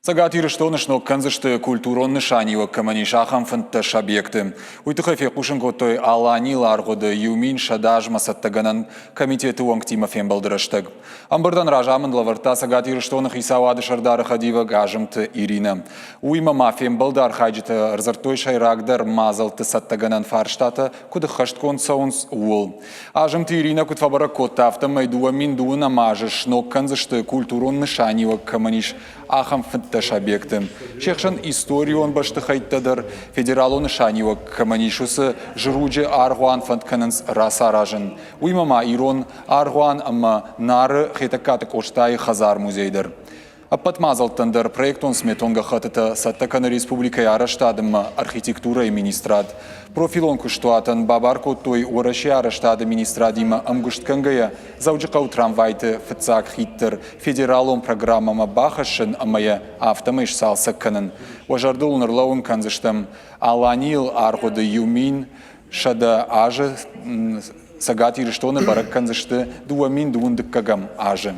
Цӕгат Ирыстоны сног кӕндзысты культурон нысаниуӕг кӕмӕн ис, ахӕм 15 объекты. Уый тыххӕй фехъусын кодтой Аланийыл аргъуыды 1100 азмӕ цӕттӕгӕнӕн комитеты уӕнгтимӕ фембӕлды рӕстӕг. Ӕмбырдӕн разамынд лӕвӕрдта Цӕгат Ирыстоны хицауады сӕрдары хӕдивӕг Азымты Иринӕ. Уыимӕ ма фембӕлды архайджытӕ ӕрдзырдтой сӕйрагдӕр мадзӕлтты цӕттӕгӕнӕн фарстатӕ куыд ӕххӕстгонд цӕуынц, ууыл. Азымты Иринӕ куыд фӕбӕрӕг кодта, афтӕмӕй 2020 азы сног кӕндзысты культурон нысаниуӕг кӕмӕн ис, ахӕм 15 объекты. Се хсӕн историон бӕстыхӕйттӕ дӕр, федералон нысаниуӕг кӕмӕн ис, уыцы Зыруджы аргъуан фӕнд кӕнынц рацаразын. Уыимӕ ма ирон аргъуан ӕмӕ Нары Хетӕгкаты Къостайы хӕдзар-музей дӕр. Ӕппӕт мадзӕлттӕн дӕр проектон-сметон гӕххӕттытӕ цӕттӕ кӕны республикӕйы арӕзтад ӕмӕ архитектурӕйы министрад. Профилон куыстуатӕн бабар кодтой Уӕрӕсейы арӕзтады министрадимӕ ӕмгуыстгӕнгӕйӕ Дзӕуджыхъӕуы трамвайты фыццаг хид дӕр федералон программӕмӕ бахӕссын ӕмӕ йӕ афтӕмӕй сцалцӕг кӕнын. Уӕ зӕрдыл ын ӕрлӕууын кӕндзыстӕм, Аланийыл аргъуыды 1100 азы Цӕгат Ирыстоны бӕрӕг кӕндзысты 2021 азы.